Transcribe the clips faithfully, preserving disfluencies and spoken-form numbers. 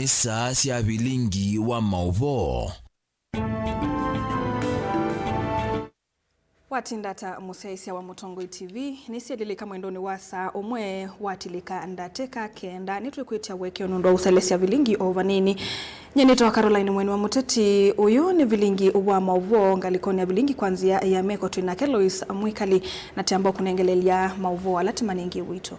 Saa sya vilingi wa maũvoo. Watinda ata mũsyaĩĩsya wa Mũtongoi T V? Nĩsyelilĩka mwendonĩ wa saa ũmwe watilĩka ndatĩka kenda. Nĩtwĩkwĩtya ũekeo nũndũ wa ũselesya vilingi o vanini. Nyie nĩtawa Caroline Mweni wa Mũteti. Ũyũ nĩ vilingi wa maũvoo. Ngalĩkonĩ ya vilingi kwa nzĩa ya meko twĩ nake Lois Mwikali, na tĩamba kũnengelelya maũvoo ala tũmanengie witũ.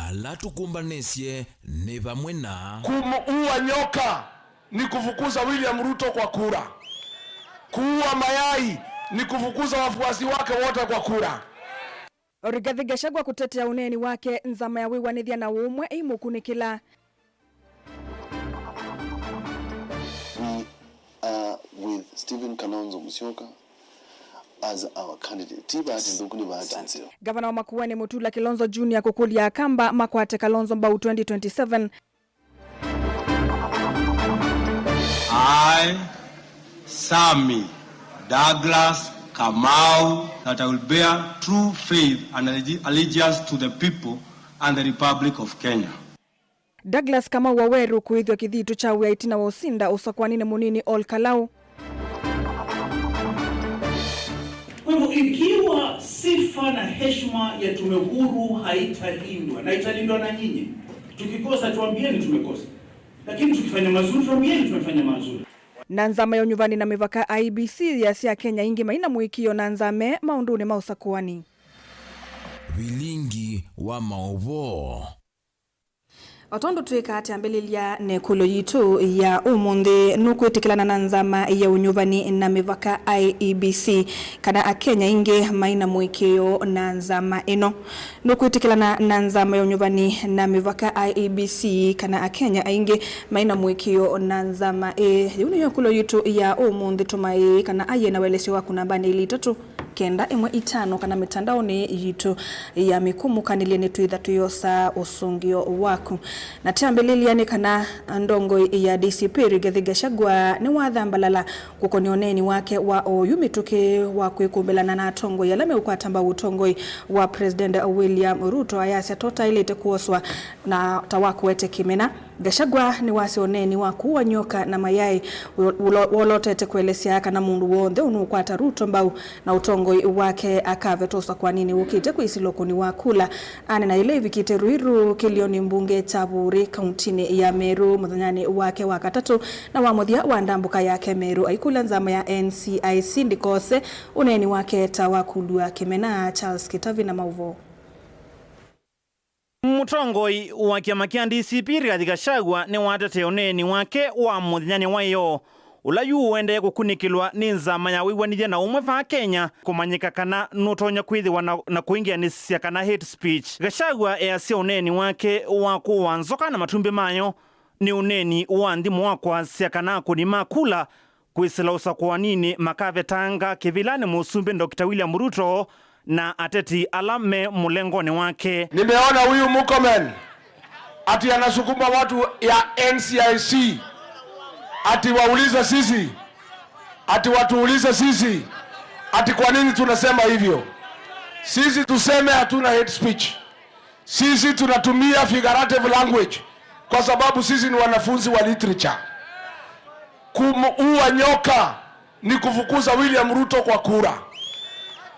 Ala tũkũmbanĩsye nĩ vamwe na. Kumuua nyoka ni kufukuza William Ruto kwa kura. Kuua mayai ni kufukuza wafuasi wake wote kwa kura. Rigathi Gachagua kũtetea ũneeni wake, nzama ya wĩwanĩthya na ũmwe ĩimũkunĩkĩla. We are with Stephen Kalonzo Musyoka as our candidate. Ti bahati nthũku, nĩ bahati nzeo. Gavana wa Makueni Mutula Kilonzo Junior kũkũlya Akamba makwate Kalonzo mbau twenty twenty-seven. I, Sammy Douglas Kamau, that I will bear true faith and allegi-, allegiance to the people and the Republic of Kenya. Douglas Kamau Waweru kũĩthw'a kĩthitũ kya wĩa ĩtina wa ũsinda ũsakũaninĩ mũnini Ol Kalou. Kwa hivyo, ikiwa sifa na heshima ya Tume Huru haitalindwa, na italindwa na nyinyi, tukikosa tuambieni tumekosa, lakini tukifanya mazuri tuambieni tumefanya mazuri. Na nzama ya ũnyuvani na mĩvaka I E B C yasya Akenya aingĩ maina mũĩkĩĩo na nzama maũndũnĩ ma ũsakũani. Vilingi wa maũvoo. O tondũ twĩkaa, twambĩlĩlya na ĩkũlyo yitũ ya ũmũnthĩ, nũkwĩtĩkĩlana na nzama ya ũnyuvani na mĩvaka I E B C kana Akenya aingĩ maina mũĩkĩĩo na nzama ĩno? Nũkwĩtĩkĩlana na nzama ya ũnyuvani na mĩvaka I E B C kana Akenya aingĩ maina mũĩkĩĩo na nzama ĩĩ? Yĩu nĩyo ĩkũlyo yitũ ya ũmũnthĩ. Tũma ĩĩ kana aiee na welesyo waku nambanĩ ilĩ itatũ kenda ĩmwe itano kana mĩtandaonĩ yitũ ya mĩkũmũkanĩlye nĩtwĩtha tũyosa ũsũngĩo waku. Na twambĩlĩlya nĩ kana ndongoi ya D C P Rigathi Gachagua nĩwathambalala kũkonĩa ũneeni wake wa oyu mĩtũkĩ wa kwĩkũmbĩlana na atongoi ala meũkwata mbau ũtongoi wa President William Ruto. Ayasya tũtaĩlĩte kũoswa na ta wa kũete kĩmena. Gachagua nĩwasya ũneeni wa kũua nyoka na mayaĩ wolo-, wolotete kũelesya kana mũndũ w'onthe ũnũkwata Ruto mbau na ũtongoi wake akavetwa ũsakũaninĩ wũkĩte kwĩsilwa ũkũni wa kula. Aneena yĩla ĩvikĩte Ruiru kĩlĩonĩ mbunge kya Buuri kauntinĩ ya Meru mũthenyanĩ wake wa katatũ na wa mũthya wa ndambũka yake Meru, aikũlya nzama ya N C I C ndĩkose ũneeni wake ta wa kũlw'a kĩmena. Charles Kĩtavi na maũvoo. Mũtongoi wa kĩama kya D C P Rigathi Gachagua nĩwatetea ũneeni wake wa mũthenyanĩ wa ĩyoo, ũla yu ũendee kũkunĩkĩlwa nĩ nzama ya wĩw'anĩthya na ũmwe vaa Kenya kũmanyĩka kana nũtonya kwĩthĩwa na, na kũingĩanĩsya kana hate speech. Gachagua easya ũneeni wake wa kũũa nzoka na matumbĩ mayo nĩ ũneeni wa nthimo wa kwasya kana akũni ma kula kwĩsĩla ũsakũaninĩ makavetanga kĩvĩlanĩ Mũsumbĩ Doctor William Ruto na ateti ala me mũlengonĩ wake. Nimeona huyu Murkomen ati anasukuma watu ya N C I C ati waulize sisi, ati watuulize sisi ati kwa nini tunasema hivyo. Sisi tuseme hatuna hate speech. Sisi tunatumia figurative language kwa sababu sisi ni wanafunzi wa literature. Kumuua nyoka ni kufukuza William Ruto kwa kura.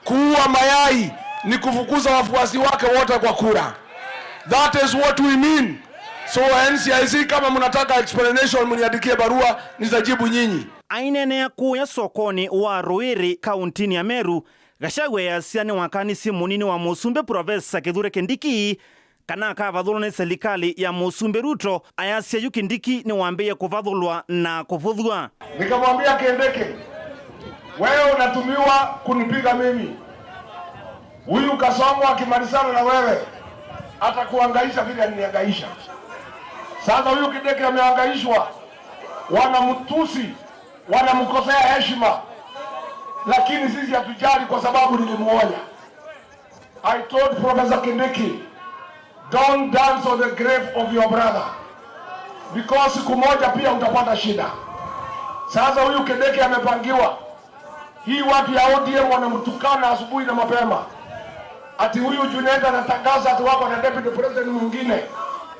Kuua mayai ni kufukuza wafuasi wake wote kwa kura. That is what we mean. So N C I C, kama mnataka explanation, mniandikie barua, nitajibu nyinyi. Aineenea kũya sokonĩ wa Rũĩrĩ kauntinĩ ya Meru, Gachagua easya nĩwakanisye mũnini wa mũsumbĩ Profesa Kithure Kindiki kana akavathũlwa nĩ selikalĩ ya Mũsumbĩ Ruto. Ayasya yu Kindiki nĩwambĩĩe kũvathũlwa na kũvũthw'a. Nikamwambia Kindiki, wewe unatumiwa kunipiga mimi. Huyu Kasongo akimalizana na wewe, atakuhangaisha vile alinihangaisha. Sasa huyu Kindiki amehangaishwa, wanamtusi, wanamkosea heshima, lakini sisi hatujali kwa sababu nilimuonya. I told Professor Kindiki, don't dance on the grave of your brother, because siku moja pia utapata shida. Sasa huyu Kindiki amepangiwa. Hii watu ya O D M wanamtukana asubuhi na mapema. Ati huyu Junet anatangaza ati wako na deputy president mwingine.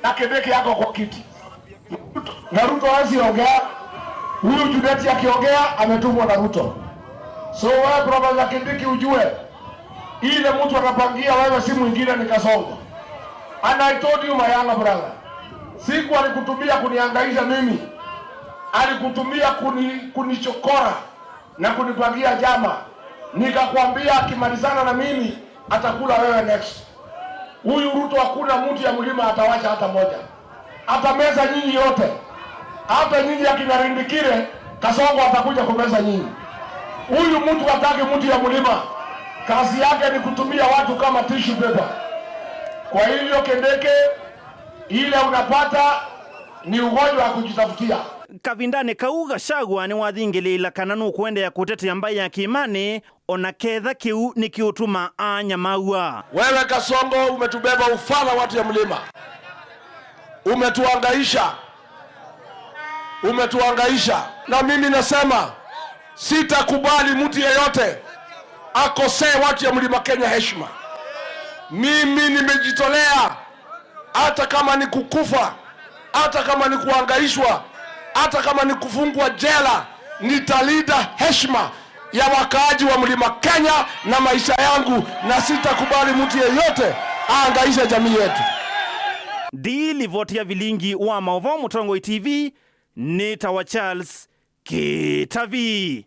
Na Kindiki yako kwa kiti. Na Ruto hawezi ongea. Huyu Junet akiongea ametumwa na Ruto. So wewe Professor Kindiki ujue, ile mtu anapangia wewe si mwingine ni Kasongo. And I told you, my younger brother, siku alikutumia kunihangaisha mimi, alikutumia kuni, kunichokora na kunipangia njama. Nikakwambia akimalizana na mimi atakula wewe next. Huyu Ruto hakuna mtu ya mlima atawacha hata moja. Atameza nyinyi yote. Hata nyinyi akina Rindikire, Kasongo atakuja kumeza nyinyi. Huyu mtu hataki mtu ya mlima. Kazi yake ni kutumia watu kama tissue paper. Kwa hivyo Kindiki, ile unapata ni ugonjwa wa kujitafutia. Kavindanĩ kau, Gachagua nĩwathingĩlĩĩla kana nũkũendeea kũtetea mbaĩ ya Kĩĩmanĩ, o na ketha kĩu nĩkĩũtuma anyamaaw'a. Wewe Kasongo, umetubeba ufala, watu ya mlima. Umetuhangaisha. Umetuhangaisha. Na mimi nasema, sitakubali mtu yeyote akosee watu ya Mlima Kenya heshima. Mimi nimejitolea, hata kama ni kukufa, hata kama ni kuhangaishwa, hata kama ni kufungwa jela, nitalinda heshima ya wakaaji wa Mlima Kenya na maisha yangu, na sitakubali mtu yeyote aangaishe jamii yetu. Ndilivoti ya vilingi wa maũvoo Mũtongoi T V, nĩtawa Charles Kĩtavi.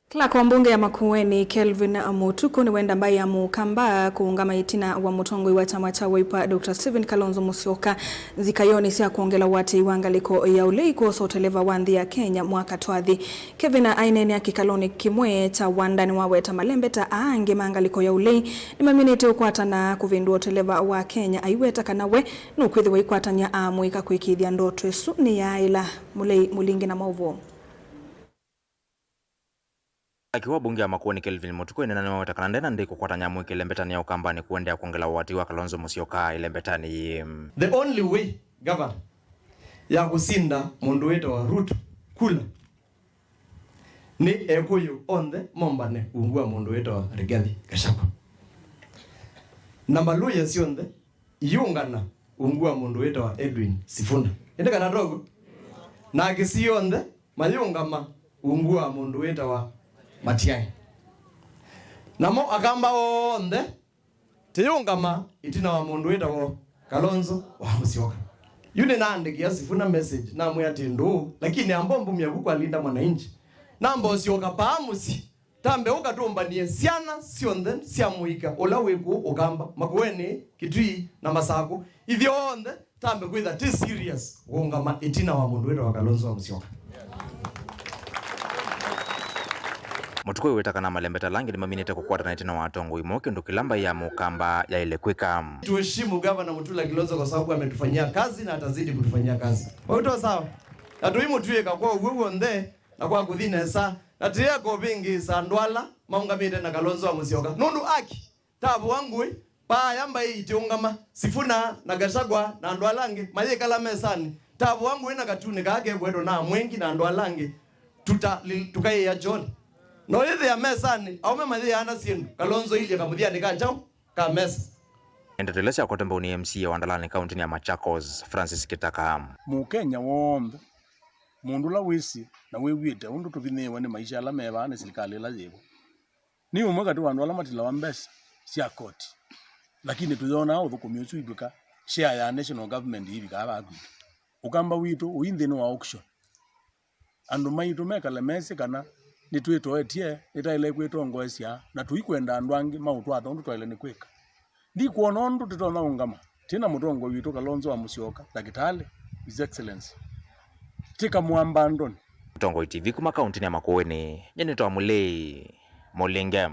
Clerk wa mbunge ya Makueni, Kelvin Mũtuku, nĩwenda mbaĩ ya Mũkamba kũũngama ĩtina wa mũtongoi wa kyama kya Wiper, Doctor Stephen Kalonzo Musyoka, nzikayonĩ sya kwongela ũatĩĩi wa ngalĩko ya ũlei kwosa ũteleva wa nthĩ ya Kenya mwaka twathi. Kevin aineenea kĩkalonĩ kĩmwe kya Wanda nĩwaweta malembeta aa angĩ ma ngalĩko ya ũlei nĩmaminĩte ũkwatana kũvĩndũa ũteleva wa Kenya, aiweta kana we nũkwĩthĩwa aikwatany'a amũika kwĩkĩĩthya ndoto ĩsu nĩyaaĩla. Mũlei Mũlingi na maũvoo. Clerk wa mbunge ya Makueni Kelvin Mũtuku aineena nĩwaweta kana ndena ndĩ kũkwatany'a amũika ĩlembetanĩ ya Ũkambanĩ kũendeea kwongela ũatĩĩi wa Kalonzo Musyoka ĩlembetanĩ yĩĩ. The only way, Governor, ya kũsinda mũndũ wĩtawa Ruto kula nĩ Ekũyũ onthe mombane ungu wa mũndũ wĩtawa Rigathi Gachagua. Na malũya syonthe iyũngana ungu wa mũndũ wĩtawa Edwin Sifuna. Ĩndĩ kana toguo? Na Akisii onthe mayũngama ungu wa mũndũ wĩtawa Matiang'i. Namo Akamba onthe tĩyũngama ĩtina wa mũndũ wĩtawa Kalonzo wa Musyoka. Yu nĩnaandĩkĩa Sifuna message, namwĩa atĩ ndũũ, lakini amba ũmbumya vu kwa Linda Mwananchi. Namba ũsyoka paa mũsyĩ, tambe ũkatũmbanie syana syonthe sya mũika ũla wĩ kũũ Ũkamba, Makueni, Kitui na Masakũ, ithyonthe tambe kwĩtha tĩ serious kũũngama ĩtina wa mũndũ wĩtawa Kalonzo wa Musyoka. Mũtuku aiweta kana malembeta ala angĩ nĩmaminĩte kũkwatana ĩtina wa atongoi moo kĩndũ kĩla mbaĩ ya Mũkamba yaĩle kwĩka. Tuheshimu Gavana Mutula Kilonzo kwa sababu ametufanyia kazi na atazidi kutufanyia kazi. Kwa hiyo sawa. Na tũimũtw'ĩka kwa ũw'o w'onthe na kwa kũthi nesa, na tĩya kũvĩngĩĩsa andũ ala maũngamĩte na Kalonzo wa Musyoka. Nũndũ aki, tavũa ngũĩ, paaya mbaĩ itĩũngama, Sifuna na Gachagua na andũ ala angĩ mayĩkala mesanĩ, tavũa ngũĩ na katunĩ kaa kekũetwa na Amwengi na andũ ala angĩ, tuta-, li-, tũkaĩĩa kyonĩ. No yĩthĩa mesanĩ, aũme mayĩaana syĩndũ, Kalonzo ilye kamũthyanĩ ka kyaũ? Ka mesa. Ndeto ila syakwatwe mbau nĩ M C A wa Ndalani kauntinĩ ya Machakos, Francis Kitaka. Mũkenya w'onthe, mũndũ ũla wĩsĩ na wĩw'ĩte ũndũ tũvinyĩĩwe nĩ maisha ala me vaa nĩ silikalĩ ĩla yĩvo, nĩ ũmwe katĩ wa andũ ala matilawa mbesa sya koti, lakini tũyonaa ũthũkũmi ũsu itw'ĩka share ya national government yĩvikaa vaa kwitũ. Ũkamba witũ ũi nthĩnĩ wa auction. Andũ maitũ mekale mesĩ kana nĩtwĩtoetye, nĩtaĩle kwĩtongoesya, na tũikwenda andũ angĩ maũtwatha ũndũ twaĩle nĩ kwĩka. Ndikwona ũndũ tũtonya ũngama twĩ na mũtongoi witũ Kalonzo wa Musyoka, Ndakĩtalĩ, His Excellency. Tĩka mwambandonĩ. Mũtongoi T V kuma kauntinĩ ya Makueni, nyie nĩtawa Mũlei Mũlinge.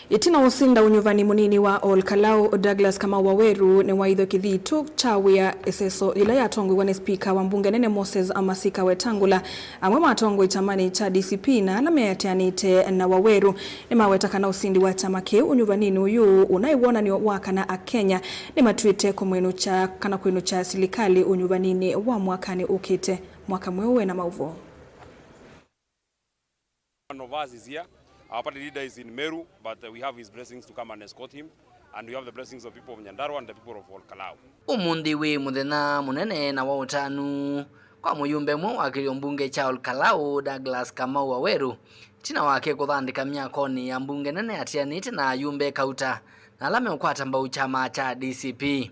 Ĩtina wa ũsinda ũnyuvani mũnini wa Ol Kalou, Douglas Kamau Waweru nĩwaĩthwe kĩthitũ kya wĩa ĩseso yĩla yatongoew'a nĩ spika wa mbunge nene Moses Masika Wetangula. Amwe ma atongoi kyamanĩ kya D C P na ala meatĩanĩte na Waweru nĩmaweta kana ũsindi wa kyama kĩu ũnyuvaninĩ ũyũ ũnaĩ wonany'o wa kana Akenya nĩmatw'ĩte kũmwĩnũkya kana kwĩnũkya silikalĩ ũnyuvaninĩ wa mwakanĩ ũkĩte. Mwaka mweũ wĩ na maũvoo. One of us is here. Our party leader is in Meru, but, uh, we have his blessings to come and escort him, and we have the blessings of people of Nyandarua and the people of Ol Kalou. Ũmũnthĩ wĩ mũthenya mũnene na wa ũtanu kwa mũyumbe ũmwe wa kĩlio mbunge kya Ol Kalou, Douglas Kamau Waweru, ĩtina wake kũthandĩka myakonĩ ya mbunge nene atianĩte na ayumbe kauta na ala meũkwata mbau kyama kya D C P.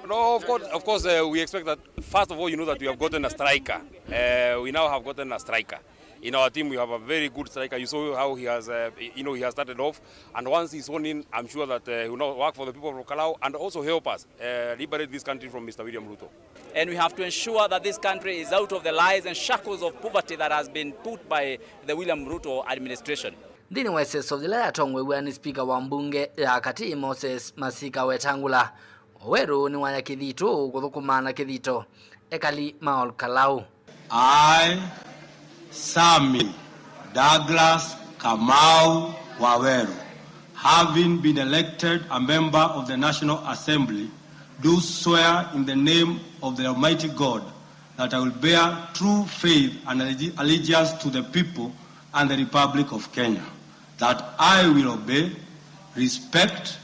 No, of course, of course, uh, we expect that, first of all, you know that we have gotten a striker. Uh, we now have gotten a striker. In our team, we have a very good striker. You saw how he has, uh, you know, he has started off. And once he's sworn in, I'm sure that, uh, he will now work for the people of Ol Kalou and also help us, uh, liberate this country from Mister William Ruto. And we have to ensure that this country is out of the lies and shackles of poverty that has been put by the William Ruto administration. Nthĩnĩ wa ĩseso yĩla yatongoew'a nĩ spika wa mbunge ya katĩ Moses Masika Wetangula, Waweru nĩwaya kĩthito kũthũkũma na kĩthito ekali ma Ol Kalou. I, Sami Douglas Kamau Waweru, having been elected a member of the National Assembly, do swear in the name of the Almighty God that I will bear true faith and allegi-, allegiance to the people and the Republic of Kenya, that I will obey, respect,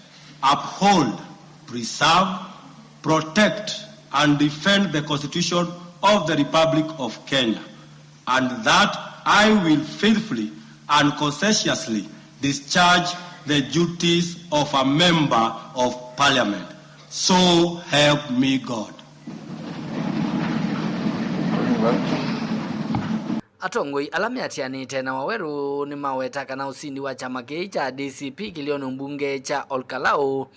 uphold, preserve, protect, and defend the Constitution of the Republic of Kenya, and that I will faithfully and conscientiously discharge the duties of a member of parliament. So help me God. Atongoi ala meatianĩte na Waweru nĩmaweta kana ũsindi wa kyama kĩĩ kya D C P kĩlĩonĩ mbunge kya Ol Kalou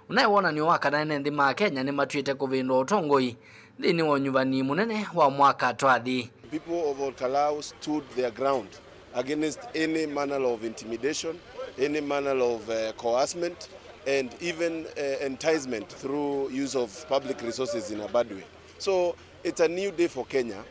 ũnaĩ wonany'o wa kana ene nthĩ ma Kenya nĩmatw'ĩte kũvĩndũa ũtongoi nthĩnĩ wa ũnyuvani mũnene wa mwaka twathi. People of Ol Kalou stood their ground against any manner of intimidation, any manner of, uh, coercement, and even, uh, enticement through use of public resources in a bad way. So it's a new day for Kenya,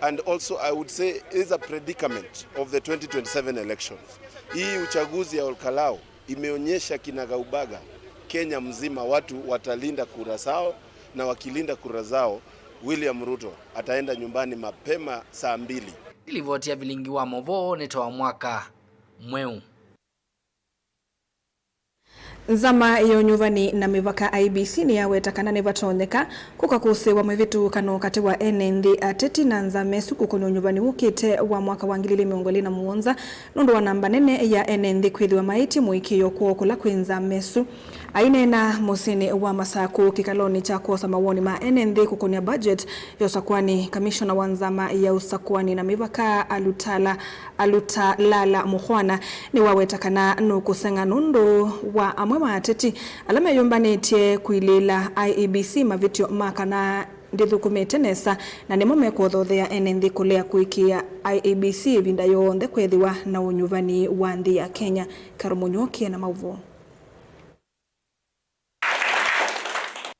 and also I would say is a predicament of the twenty twenty-seven elections. Hii uchaguzi ya Ol Kalou imeonyesha kinagaubaga Kenya mzima watu watalinda kura zao, na wakilinda kura zao, William Ruto ataenda nyumbani mapema saa mbili. Nĩ livoti ya vilingi wa movoo nĩ ta wa mwaka mweũ. Nzama ya ũnyuvani na mĩvaka I E B C nĩyaweta kana nĩvatonyeka kũka kũsĩĩwa mĩvĩtũkano katĩ wa ene nthĩ ateti na nzama ĩsu kũkũnĩa ũnyuvani wũkĩte wa mwaka wa ngili ilĩ mĩongo ĩlĩ na mũonza, nũndũ wa namba nene ya ene nthĩ kwĩthĩwa maĩtye mũĩkĩĩo kwoo kũla kwĩ nzama ĩsu. Aineena mũsyĩnĩ wa Masakũ kĩkalonĩ kya kwosa mawoni ma ene nthĩ kũkũnĩa budget ya ũsakũani, kamishona wa nzama ya ũsakũani na mĩvaka Alutala Alutalala Mukhwana nĩwaweta kana nũkũseng'a nũndũ wa amwe ma ateti ala meyũmbanĩtye kũilĩĩla I E B C mavĩtyo ma kana ndĩthũkũmĩte nesa, na nĩmo mekũthothea ene nthĩ kũlea kũĩkĩĩa I E B C ĩvinda yonthe kwethĩwa na ũnyuvani wa nthĩ ya Kenya. Karo Mũnyuokie na maũvoo.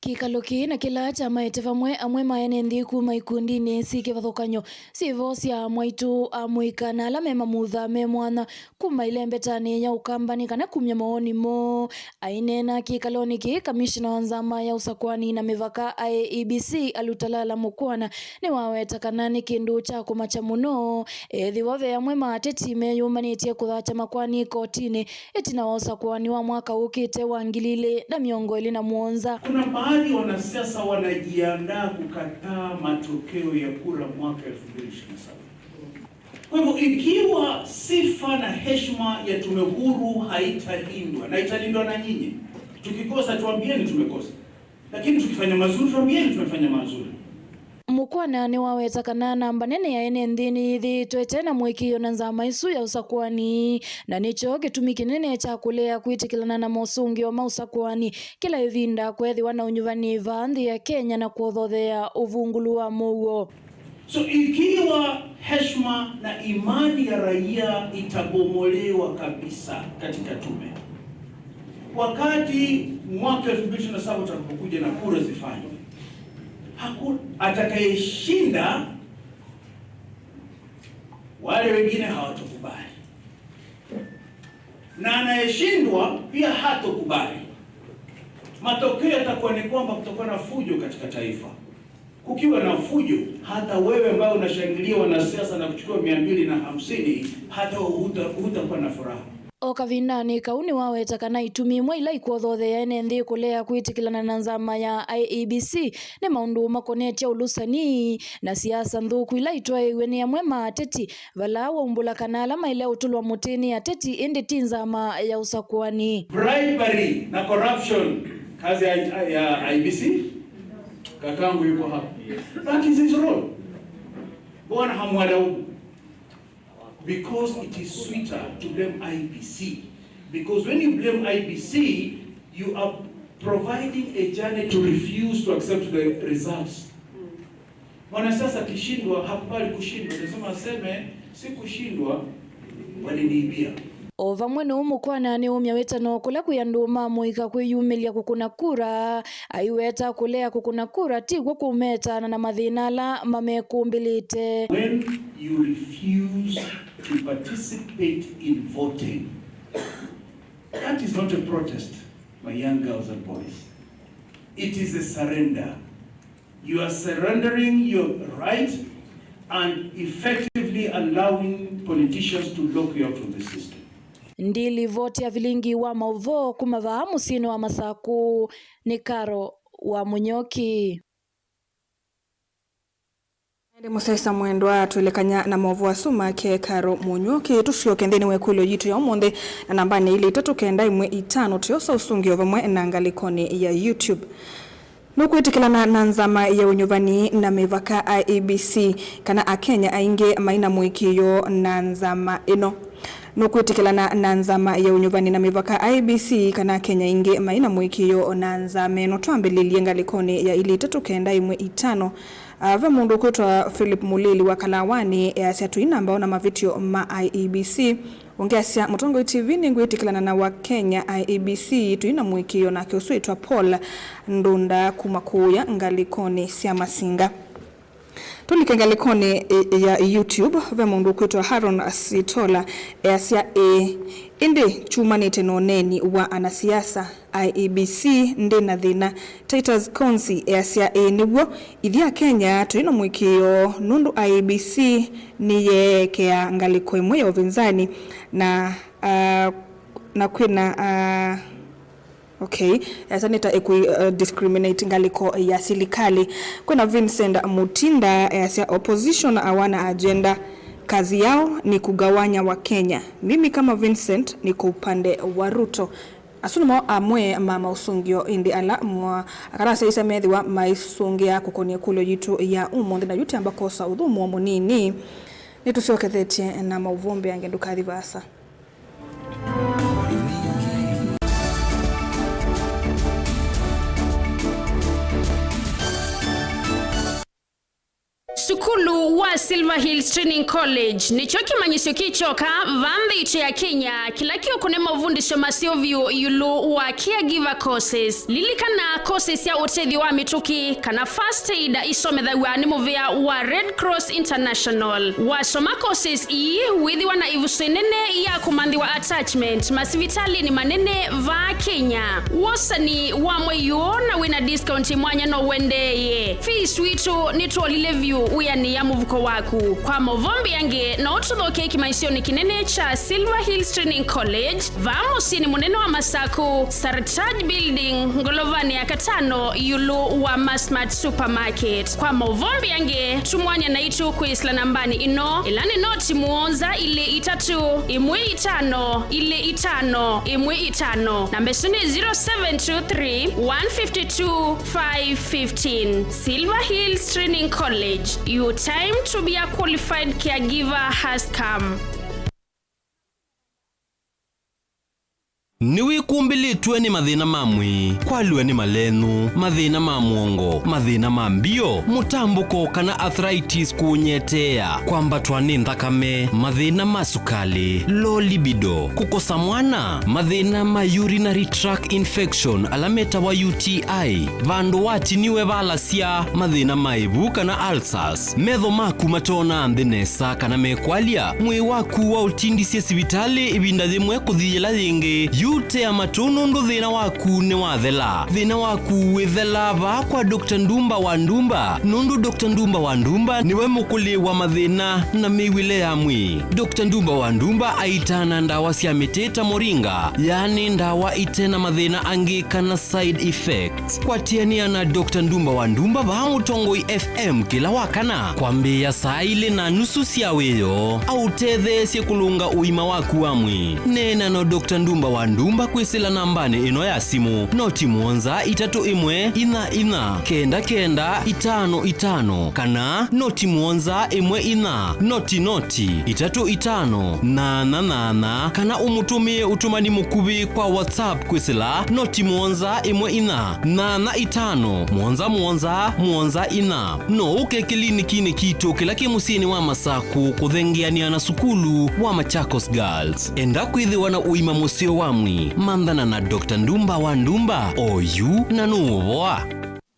Kĩkalo kĩĩ na kĩla kyamaete vamwe amwe ma ene nthĩ kuma ikundinĩ syĩ kĩvathũkany'o syĩ vo sya mwaitũ amũika na ala me mamutha me mwanya kuma ĩlembetanĩ ya Ũkambanĩ kana kumya mawoni moo. Aineena kĩkalonĩ kĩĩ, kamishina wa nzama ya ũsakũani na mĩvaka I E B C Alutalala Mukhwana nĩwaweta kana nĩ kĩndũ kya kũmakya mũno ethĩwa ve amwe ma ateti meyũmbanĩtye kũthakya makoani kotinĩ ĩtina wa ũsakũani wa mwaka ũkĩte wa ngili ilĩ na mĩongo ĩlĩ na mũonza. Kuna baadhi ya wanasiasa wanajiandaa kukataa matokeo ya kura mwaka elfu mbili ishirini na saba. Kwa hivyo, ikiwa sifa na heshima ya Tume Huru haitalindwa, na italindwa na nyinyi, tukikosa tuambieni tumekosa, lakini tukifanya mazuri tuambieni tumefanya mazuri. Mukhwana nĩwaweta kana namba nene ya ene nthĩ nĩyĩthĩĩtwe ĩte na mũĩkĩĩo na nzama ĩsu ya ũsakũani, na nĩkyo kĩtumi kĩnene kya kũlea kwĩtĩkĩlana na mosũngĩo ma ũsakũani kĩla ĩvinda kwethĩwa na ũnyuvani vaa nthĩ ya Kenya na kũthothea ũvungũlu wa mũuo. So ikiwa heshima na imani ya raia itabomolewa kabisa katika tume, wakati mwaka elfu mbili ishirini na saba utakapokuja na kura zifanywe, hakuna atakayeshinda, wale wengine hawatokubali, na anayeshindwa pia hatokubali. Matokeo yatakuwa ni kwamba kutakuwa na fujo katika taifa. Kukiwa na fujo, hata wewe ambaye unashangilia wanasiasa na kuchukua mia mbili na hamsini, hata huta-, hutakuwa na furaha. O kavindanĩ kau nĩwaweta kana itumi imwe ila ikwothothea ene nthĩ kũlea kwĩtĩkĩlana na nzama ya I E B C nĩ maũndũ makonetye ũlũsani na siasa nthũku ila itwaĩiw'e nĩ amwe ma ateti, vala waumbũla kana ala maĩle ũtũlwa mũtĩ nĩ ateti ĩndĩ ti nzama ya ũsakũani. Bribery na corruption, kazi ya, ya I E B C, kakangu yuko hapa. That is his role. Mbona hamwalaumu? Because it is sweeter to blame I E B C. Because when you blame I E B C, you are providing a journey to refuse to accept the results. Mwanasiasa akishindwa, hakubali kushindwa, lazima aseme, "Sikushindwa, waliniibia." O vamwe nũũ mũkwana nĩũmya wĩtano kũla kwĩ andũ ma mũika kwĩyumĩlya kũkũna kura, aiweta kũlea kũkũna kura ti kw'o kũmetaana na mathĩna ala mamekũmbĩlĩte. When you refuse to participate in voting, that is not a protest, my young girls and boys. It is a surrender. You are surrendering your right and effectively allowing politicians to lock you out of the system. Ndilivoti ya vilingi wa maũvoo kuma vaa mũsyĩnĩ wa Masakũ nĩ Karo wa Mũnyoki. Ĩndĩ mũsyaĩĩsya mwendwa, twĩlekany'a na maũvoo asu make Karo Mũnyoki, tũsyoke nthĩnĩ wa ĩkũlyo yitũ ya ũmũnthĩ na nambanĩ ilĩ itatũ kenda ĩmwe itano, tũyosa ũsũngĩo vamwe na ngalĩkonĩ ya YouTube. Nũkwĩtĩkĩlana na nzama ya ũnyuvani na mĩvaka, I E B C, kana Akenya aingĩ mai na mũĩkĩĩo na nzama ĩno? Nũkwĩtĩkĩlana na nzama ya ũnyuvani na mĩvaka, I E B C, kana Akenya aingĩ mai na mũĩkĩĩo na nzama ĩno? Twambĩlĩlye ngalĩkonĩ ya ilĩ itatũ kenda ĩmwe itano. Ah, ve mũndũ ũkwĩtwa Philip Mũlili wa Kalawanĩ easya, "Tũi na mbao na mavĩtyo ma I E B C." Ũngĩ asya, "Mũtongoi T V, nĩngwĩtĩkĩlana na wa Kenya, I E B C, tũi na mũĩkĩĩo." Nake ũsu wĩtwa Paul Ndunda kuma kũũya ngalĩkonĩ sya Masinga. Tũlike ngalĩkonĩ, e, ya YouTube, ve mũndũ ũkwĩtwa Haron Sitola easya, "Ĩĩ, ĩndĩ kyumanĩte na ũneeni wa anasiasa, I E B C ndĩ na thĩna." Titus Konsi easya, "Ĩĩ nĩw'o, ithyĩ Akenya tũi na mũĩkĩĩo nũndũ I E B C nĩyeekea ngalĩko ĩmwe ya ũvinzani na, ah, na kwĩna, ah, okay, easya nĩ ta ĩkũ, uh, discriminate ngalĩko ya silikalĩ." Kwĩna Vincent Mutinda easya, "Opposition hawana agenda, kazi yao ni kugawanya wa Kenya. Mimi kama Vincent niko upande wa Ruto." Asu nĩmo amwe ma maũsũngĩo ĩndĩ ala mwa-, akanasyaĩĩsya methĩwa maisũngĩa kũkũnĩa ĩkũlyo yitũ ya ũmũnthĩ, na yu twamba kwosa ũthũmũo mũnini. Nĩtũsyokethetye na maũvoo mbeange, ndũkathi vaasa. Sukulu wa Silver Hills Training College nĩkyo kĩmanyĩsyo kĩ kyoka va nthĩ itũ ya Kenya kĩla kĩũkũne mavundĩsyo maseo vyũ ĩũlũ wa caregiver courses. Lilikana, courses sya ũtethyo wa mĩtũkĩ kana first aid isomethaw'a nĩ mũvĩa wa Red Cross International. Wasoma courses ii, wĩthĩwa na ĩvuso ĩnene ya kũmanthĩwa attachment masivitalĩnĩ manene va Kenya. Wosani wa mwei ũũ na wĩna discount mwanya no ũendeeye. Fees witũ nĩtwolile vyũ wĩanĩĩa mũvuko waku. Kwa maũvoo mbeange, no ũtũthokee kĩmanyĩsyonĩ kĩnene kya Silver Hills Training College, vaa mũsyĩnĩ mũnene wa Masakũ, Sartaj Building, ngolovanĩ ya katano, ĩũlũ wa Masmart Supermarket. Kwa maũvoo mbeange, tumwany'a naitũ kwĩsĩla nambanĩ ĩno, ĩla nĩ noti mũonza ilĩ itatũ, ĩmwe itano, ilĩ itano, ĩmwe itano. Namba ĩsu nĩ zero seven two three, one fifty two, five fifteen. Silver Hills Training College, your time to be a qualified caregiver has come. Nĩwĩkumbĩlĩtwe nĩ mathĩna ma mwĩĩ, kwalw'a nĩ malenũ, mathĩna ma mũongo, mathĩna ma mbio, mũtambũko kana arthritis kũũnyeteea, kwambatwa nĩ nthakame, mathĩna ma sukalĩ, low libido, kũkosa mwana, mathĩna ma urinary tract infection ala metawa U T I, vandũ watiniwe valasya, mathĩna ma ĩvu kana ulcers, metho maku matoonaa nthĩ nesa kana mekwalya, mwĩĩ waku waũtindisye sivitalĩ ĩvinda yĩmwe kũthi yĩla yĩngĩ, Yu tea matũ nũndũ thĩna waku nĩwathela. Thĩna waku wĩthela vaa kwa Doctor Ndumba wa Ndumba, nũndũ Doctor Ndumba wa Ndumba nĩwe mũkũlĩ wa mathĩna na mĩw'ĩle ya mwĩĩ. Doctor Ndumba wa Ndumba aitaana ndawa sya mĩtĩ ta moringa, yaani ndawa ite na mathĩna angĩ kana side effects. Kwatĩanĩa na Doctor Ndumba wa Ndumba vaa Mũtongoi F M kĩla wa kana kwambĩĩa saa ilĩ na nusu sya wĩoo, aũtetheesye kũlũnga ũima waku wa mwĩĩ. Neena na Doctor Ndumba wa Ndumba kwĩsĩla nambanĩ ĩno ya simũ, noti mũonza itatũ ĩmwe inya inya kenda kenda itano itano, kana noti mũonza ĩmwe inya noti noti itatũ itano nana nana, kana ũmũtũmĩe ũtũmani mũkuvĩ kwa WhatsApp kwĩsĩla noti mũonza ĩmwe inya nana itano mũonza mũonza mũonza inya. No ũke kĩlinikinĩ kitũ kĩla kĩ mũsyĩnĩ wa Masakũ kũthengeanĩa na sukulu wa Machakos Girls. Enda kwĩthĩwa na ũima mũseo wa mwĩĩ, manthana na Doctor Ndumba wa Ndumba oyu na nũũvoa.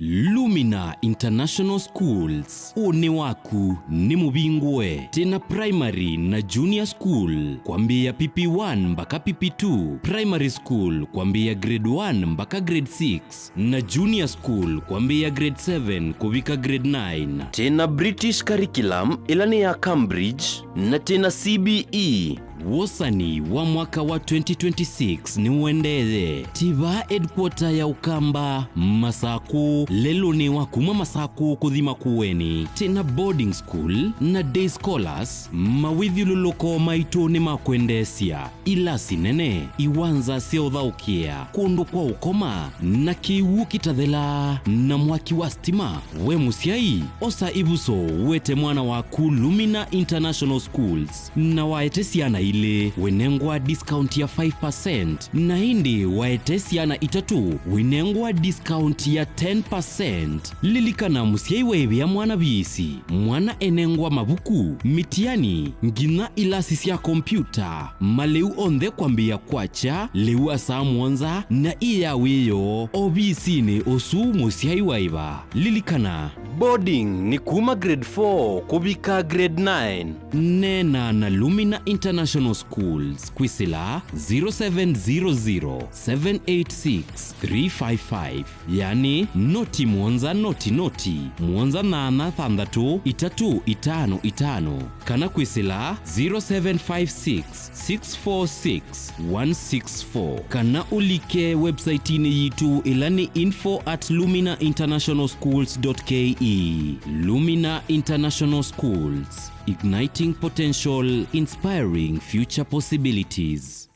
Lumina International Schools, ũnĩ waku nĩ mũvingũe. Twĩna primary na junior school kwambĩĩa P P one mbaka P P two, primary school kwambĩĩa grade one mbaka grade six, na junior school kwambĩĩa grade seven kũvika grade nine. Twĩna British curriculum ĩla nĩ ya Cambridge, na twĩna C B E. Wosani wa mwaka wa twenty twenty-six nĩũendeeye. Twĩ vaa headquarter ya Ũkamba, Masakũ, lelũnĩ wa kuma Masakũ kũthi Makueni. Twĩna boarding school na day scholars, mawĩthyũlũlũko maitũ nĩ ma kwendeesya, ilasi nene, iwanza sya ũthaũkĩa, kũndũ kwa ũkoma, na kĩw'ũ kĩtathelaa, na mwaki wa stima. We mũsyai, osa ĩvuso, wete mwana waku Lumina International Schools, na waete syana ilĩ, wĩnengwa discount ya five percent, na ĩndĩ waete syana itatũ, wĩnengwa discount ya ten percent. Lilikana, mũsyai waĩvĩa mwana viisi, mwana enengwa mavuku, mitiani, nginya ilasi sya kompyuta, malĩu onthe kwambĩĩa kwakya lĩu wa saa mũonza na ĩ ya wĩoo ovisinĩ ũsu mũsyai waĩva. Lilikana, boarding nĩ kuma grade four kũvika grade nine. Neena na Lumina International Schools kwĩsĩla zero seven zero zero, seven eight six, three five five, yani noti mũonza noti noti, mũonza nyanya thanthatũ itatũ itano itano, kana kwĩsĩla zero seven five six, six four six, one six four, kana ũlike website-inĩ yitũ ĩla nĩ info at lumina international schools dot K E. Lumina International Schools, igniting potential, inspiring future possibilities.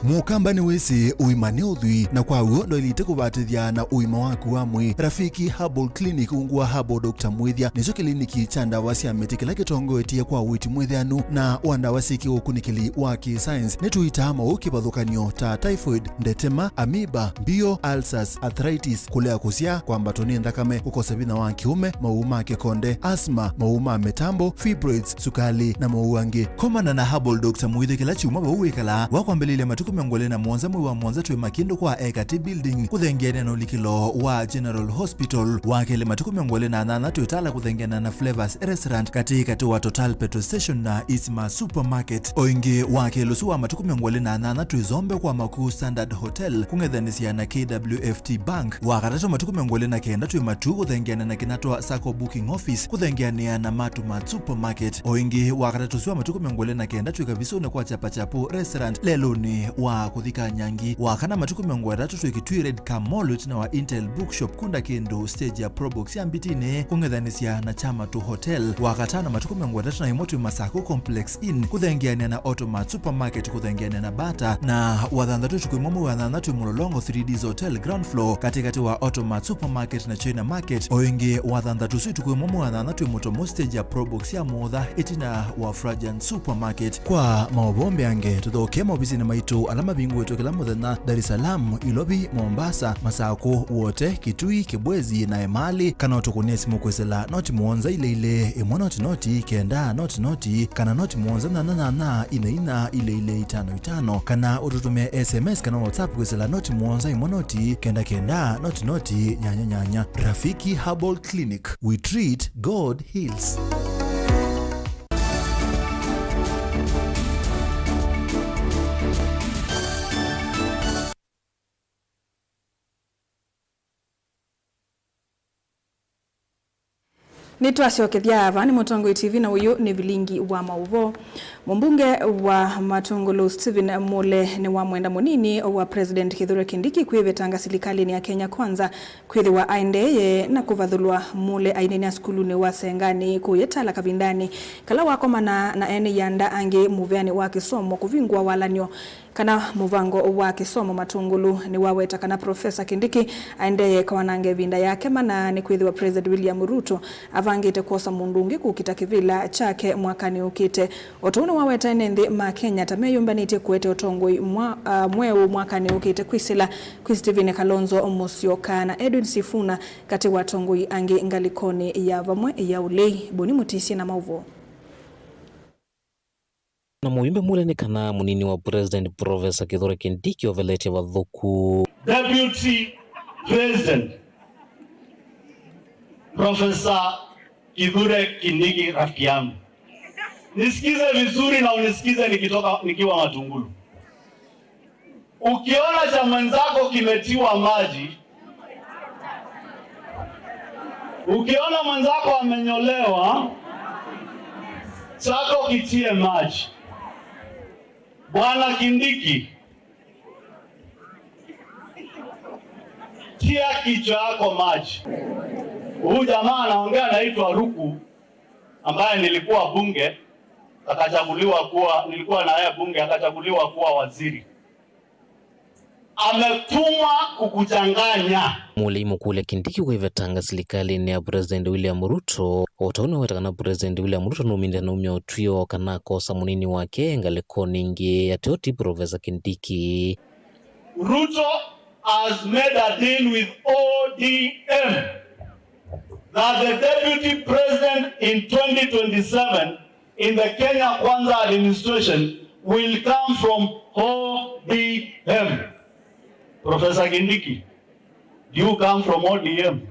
Mũkamba nĩwĩsĩ ũima nĩ ũthwii, na kwa w'o ndwaĩlĩte kũvatĩthya na ũima waku wa mwĩĩ. Rafiki Herbal Clinic ungu wa Herbal Doctor Mwĩthya nĩkyo kĩliniki kya ndawa sya mĩtĩ kĩla kĩtongoetye kwa ũiiti mwĩthĩanu na wa ndawa syĩ kĩũkunĩkĩli wa kĩ-science. Nĩtũitaa maũũ kĩvathũkany'o ta typhoid, ndetema, amoeba, mbio, ulcers, arthritis, kũlea kũsyaa, kwambatwa nĩ nthakame, kũkosa vinya wa kĩũme, maũũ ma kĩkonde, asthma, maũũ ma mĩtambo, fibroids, sukali, na maũũ angĩ. Komana na Herbal Doctor Mwĩthya kĩla kyumwa vau wĩkalaa, wa kwambĩlĩlya matukũ mĩongo ĩlĩ na mũonza mwei wa mũonza twĩ Makindũ kwa Ekati Building, kũthengeanĩa na ũlikĩlo wa General Hospital. Wa kelĩ matukũ mĩongo ĩlĩ na nyanya twĩ Tala kũthengeanĩa na Flavors Restaurant katĩ katĩ wa Total Petrol Station na Isma Supermarket. O ĩngĩ, wa kelĩ ũsu wa matukũ mĩongo ĩlĩ na nyanya twĩ Zombe kwa Makuu Standard Hotel kũng'ethanĩsya na K W F T Bank. Wa katatũ matukũ mĩongo ĩlĩ na kenda twĩ Matuu kũthengeanĩa na Kinatwa Sacco Booking Office kũthengeanĩa na Matumat Supermarket. O ĩngĩ, wa katatũ ũsu wa matukũ mĩongo ĩlĩ na kenda twĩ Kavisũnĩ kwa Chapachapu Restaurant lelũnĩ wa kũthi Kanyangi. Wa kana matukũ mĩongo ĩtatũ twĩ Kitui Red Car Mall ĩtina wa Intel Bookshop kũndũ kĩndũ stage ya Probox ya Mbitinĩ kũng'ethanĩsya na Chamatu Hotel. Wa katano matukũ mĩongo ĩtatũ na ĩmwe twĩ Masakũ Complex Inn kũthengeanĩa na Automat Supermarket kũthengeanĩa na Bata, na wa thanthatũ ũtukũ ĩmwe mwei wa thanthatũ twĩ Mũlolongo three Ds Hotel ground floor katĩkatĩ wa Automat Supermarket na China Market. O ĩngĩ, wa thanthatũ ũsu ũtukũ ĩmwe mwei wa thanthatũ twĩ Mũtomo stage ya Probox ya Mũtha ĩtina wa Frajan Supermarket. Kwa maũvoo mbeange, tũthokee maovisinĩ maitũ ala mavingũĩtwe kĩla mũthenya, Dar es Salaam, Ilovi, Mombasa, Masakũ, Wote, Kitui, Kibwezi, na Emali, kana ũtũkũnĩe simũ kwĩsĩla noti mũonza ilĩ ilĩ, ĩmwe noti noti, kenda noti noti, kana noti mũonza nyanya nyanya, ina ina, ilĩ ilĩ, itano itano, kana ũtũtũmĩe S M S kana WhatsApp kwĩsĩla noti mũonza ĩmwe noti, kenda kenda, noti noti, nyanya nyanya. Rafiki Herbal Clinic, we treat, God heals. Nĩtwasyokethya ava nĩ Mũtongoi T V na ũyũ nĩ vilingi wa maũvoo. Mũmbunge wa Matungulu Stephen Mule nĩwamwenda mũnini wa President Kithure Kindiki kwĩvetanga silikalĩnĩ ya Kenya Kwanza kwĩthĩwa aendeeye na kũvathũlwa. Mule aineenea sukulunĩ wa Senganĩ kũu Yatala kavindanĩ kala wakomana na ene ianda angĩ mũvĩanĩ wa kĩsomo kũvingũa walan'yo kana mũvango wa kĩsomo Matungulu. Nĩwaweta kana Professor Kindiki aendeeye kawananga ĩvinda yake mana nĩkwĩthĩwa President William Ruto avangĩte kwosa mũndũ ũngĩ kũkita kĩvĩla kyake mwakanĩ ũkĩte. O ta ũu nĩwaweta ene nthĩ ma Kenya ta meyũmbanĩtye kũete ũtongoi mwa-, ah, mweũ mwakanĩ ũkĩte kwĩsĩla kwĩ Stephen Kalonzo Musyoka na Edwin Sifuna katĩ wa atongoi angĩ ngalĩkonĩ ya vamwe ya ũlei. Boni Mũtisye na maũvoo. Na mũyũmbe Mule nĩ kana mũnini wa President Professor Kithure Kindiki oveletye vathũku. Deputy President Professor Kithure Kindiki, rafiki yangu, nisikize vizuri na unisikize nikitoka, nikiwa Matungulu. Ukiona cha mwenzako kimetiwa maji, ukiona mwenzako amenyolewa, chako kitie maji. Bwana Kindiki, tia kichwa yako maji. Huyu jamaa anaongea anaitwa Ruku, ambaye nilikuwa bunge, akachaguliwa kuwa, nilikuwa na yeye bunge, akachaguliwa kuwa waziri. Ametumwa kukuchanganya. Mũlei mũkũlya Kindiki kwĩvetanga silikalĩnĩ ya President William Ruto. O ta ũu nĩwaweta kana President William Ruto nũmĩnĩte naumya ũtw'ĩo kana akosa mũnini wake ngalĩkonĩ ĩngĩ, ateo ti Professor Kindiki. Ruto has made a deal with O D M that the deputy president in twenty twenty-seven in the Kenya Kwanza administration will come from O D M. Professor Kindiki, do you come from O D M?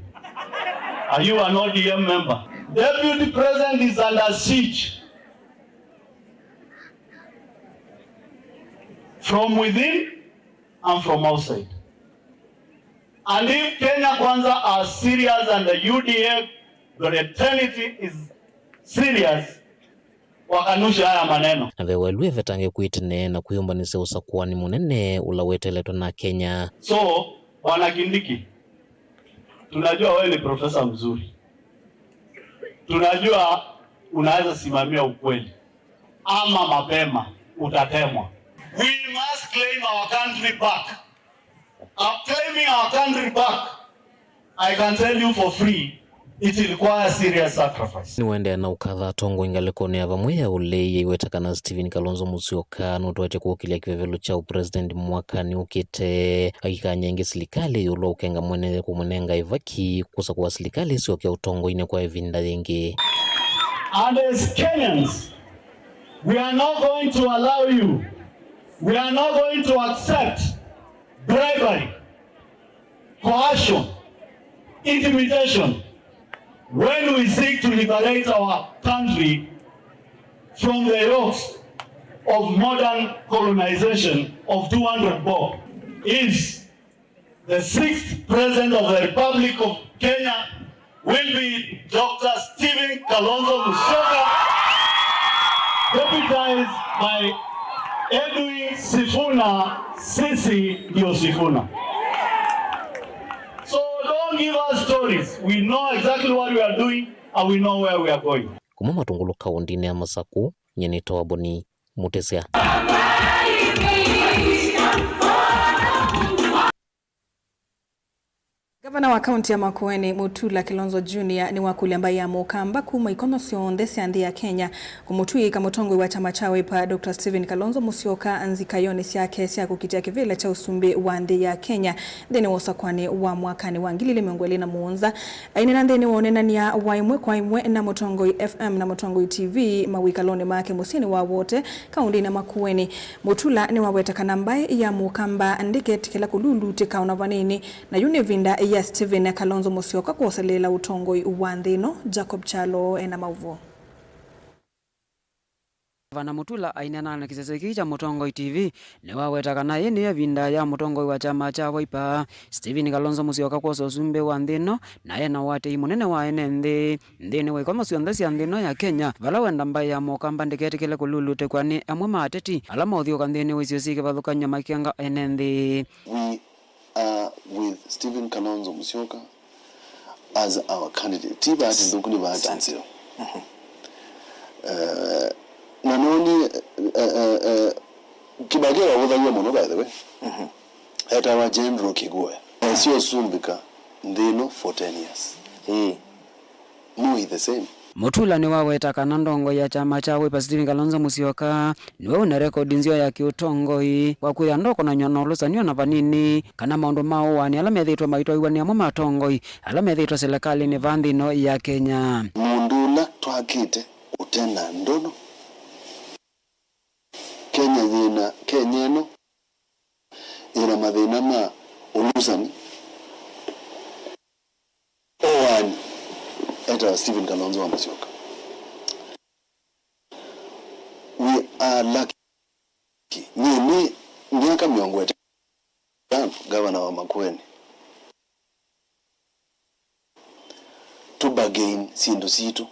Are you an O D M member? Deputy President is under siege from within and from outside. And if Kenya Kwanza are serious and the U D F, the fraternity is serious, wakanushe haya maneno. Na ve waĩlu evetange kwĩ tene na kwĩyũmbanĩsya ũsakũani mũnene ũla weteletwe na Kenya. So, Bwana Kindiki, tunajua wewe ni profesa mzuri. Tunajua unaweza simamia ukweli. Ama mapema utatemwa. We must claim our country back. I'm claiming our country back. I can tell you for free, it requires serious sacrifice. Nĩwaendeea na ũkatha atongoi ngalĩkonĩ ya vamwe ya ũlei aiweta kana Stephen Kalonzo Musyoka nũtwaĩte kũkĩlya kĩvevelo kya ũpresident mwakanĩ ũkĩte, akikany'a ĩngĩ silikalĩ ĩũlũ wa ũkenga mwene kũmũnenga ĩvaki kũsakũa silikalĩ ĩsyoke ũtongoinĩ kwa ĩvinda yĩngĩ. And as Kenyans, we are not going to allow you, we are not going to accept bribery, coercion, intimidation when we seek to liberate our country from the yokes of modern colonization of two hundred bob. Is the sixth President of the Republic of Kenya will be Doctor Stephen Kalonzo Musyoka, deputized by Edwin Sifuna, sisi ndio Sifuna. So don't give us stories. We know exactly what we are doing and we know where we are going. Kuma Matungulu kaũndĩnĩ ya Masakũ, nyie nĩtawa Boni Mũtĩsya. Ngavana wa kaunti ya Makueni, Mutula Kilonzo Junior, nĩwakũlya mbaĩ ya Mũkamba kuma ikono syonthe sya nthĩ ya Kenya kũmũtw'ĩĩka mũtongoi wa kyama kya Wiper, Doctor Stephen Kalonzo Musyoka, nzikayonĩ syake sya kũkitĩa kĩvĩla kya ũsumbĩ wa nthĩ ya Kenya nthĩnĩ wa ũsakũanĩ wa mwakanĩ wa ngili ilĩ mĩongo ĩlĩ na mũonza. Aineena nthĩnĩ wa ũneenany'a wa ĩmwe kwa ĩmwe na Mũtongoi F M na Mũtongoi T V mawĩkalonĩ make mũsyĩnĩ wa Wote, kaũndĩnĩ ya Makueni, Mutula nĩwaweta kana mbaĩ ya Mũkamba ndĩketĩkĩla kũlulutĩka ona vanini, na yu nĩ ĩvinda ya Stephen Kalonzo Musyoka kwoseleela ũtongoi wa nthĩ ĩno. Jacob Kyalo ena maũvoo. Vana Mutula aineena na kĩsese kĩu kya Mũtongoi T V, nĩwaweta kana ĩĩ nĩyo ĩvinda ya mũtongoi wa kyama kya Wiper, Stephen Kalonzo Musyoka, kwosa ũsumbĩ wa nthĩ ĩno, na ena ũatĩĩi mũnene wa ene nthĩ nthĩnĩ wa ikomo syonthe sya nthĩ ĩno ya Kenya, vala wenda mbaĩ ya Mũkamba ndĩketĩkĩle kũlulutĩkwa nĩ amwe ma ateti ala maũthyũũka nthĩnĩ wa isio syĩ kĩvathũkany'o makenga ene nthĩ. We are with Stephen Kalonzo Musyoka as our candidate. Ti bahati nthũku, nĩ bahati nzeo. Eh, na noni, eh, eh, eh, Kibaki wavũthaw'a mũno, by the way. Etawa General Kĩguoya. Aisye ũsumbĩka nthĩ ĩno for ten years. Ĩĩ. Moi the same. Mutula nĩwaweta kana ndongoi ya kyama kya Wiper Stephen Kalonzo Musyoka nĩwe ũna rekodi nzeo ya kĩũtongoi wa kwĩthĩa ndokonany'a na ũlũsani ona vanini, kana maũndũ ma ũaani ala methĩĩtwe maitwaiwa nĩ amwe ma atongoi ala methĩĩtwe selekalĩnĩ vaa nthĩ ĩno ya Kenya. Mũndũ ũla twakĩte ũte na ndono. Kenya yĩna, Kenya ĩno yĩna mathĩna ma ũlũsani, ũaani, etawa Stephen Kalonzo wa Musyoka. We are lucky. Nyie nĩ myaka mĩongo ĩtano ngavana wa Makueni. Tũ bargain syĩndũ sitũ.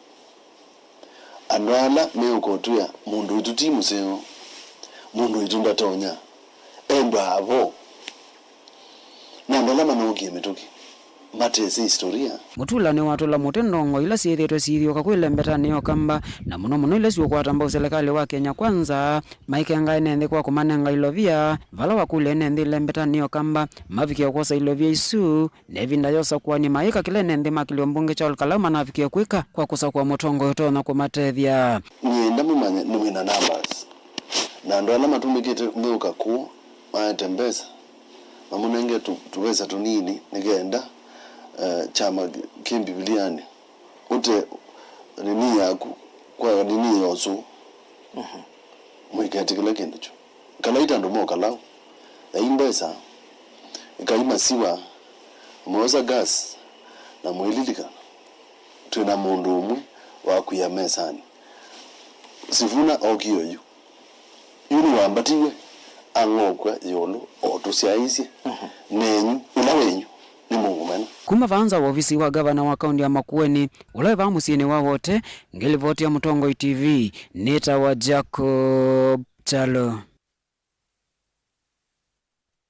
Andũ ala meũka ũtwĩa mũndũ witũ ti mũseo, mũndũ witũ ndatonya, endwa avo. Na andũ ala manookie mĩtũkĩ matesĩ historia. Mutula nĩwatũla mũtĩ ndongoi ila syĩthĩĩtwe siithyũũka kwĩ lembetanĩ ya Ũkamba, na mũno mũno ila siũkwata mbau selekalĩ wa Kenya Kwanza, maikenga ene nthĩ kwa kũmanenga ilovia, vala wakũlya ene nthĩ lembetanĩ ya Ũkamba mavikie kwosa ilovia isu, na ĩvinda ya ũsakũani mayĩka kĩla ene nthĩ ma kĩlio mbunge kya Ol Kalou manavikie kwĩka kwa kũsakũa mũtongoi ũtonya kũmatethya. Nĩenda mũmanye nĩwĩna numbers. Na andũ ala matũmĩkĩte meũka kũũ maete mbesa, mamũnenge tũ-, tũvesa tũnini nĩ kenda, eh, kyama kĩ Mbivilianĩ ũte nini yaku kwa nini ya ũsũũ. Mũiketĩkĩle kĩndũ kyu. Kalaita andũ ma Ol Kalou, yai mbesa, ĩkai masiwa, mwosa gas, na mũililikana, twĩ na mũndũ ũmwe wa kwia mesanĩ. Sifuna okie oyu. Yu nĩwambatiwe ang'okw'a ĩũlũ o tũsyaĩĩsye nenyu, ũla wenyu nĩ mũngũmena. Kuma vaa nza wa ovisi wa gavana wa kaunti ya Makueni, ũla wĩ vaa mũsyĩnĩ wa Wote, ngĩlivoti ya Mũtongoi T V, nĩtawa Jacob Kyalo.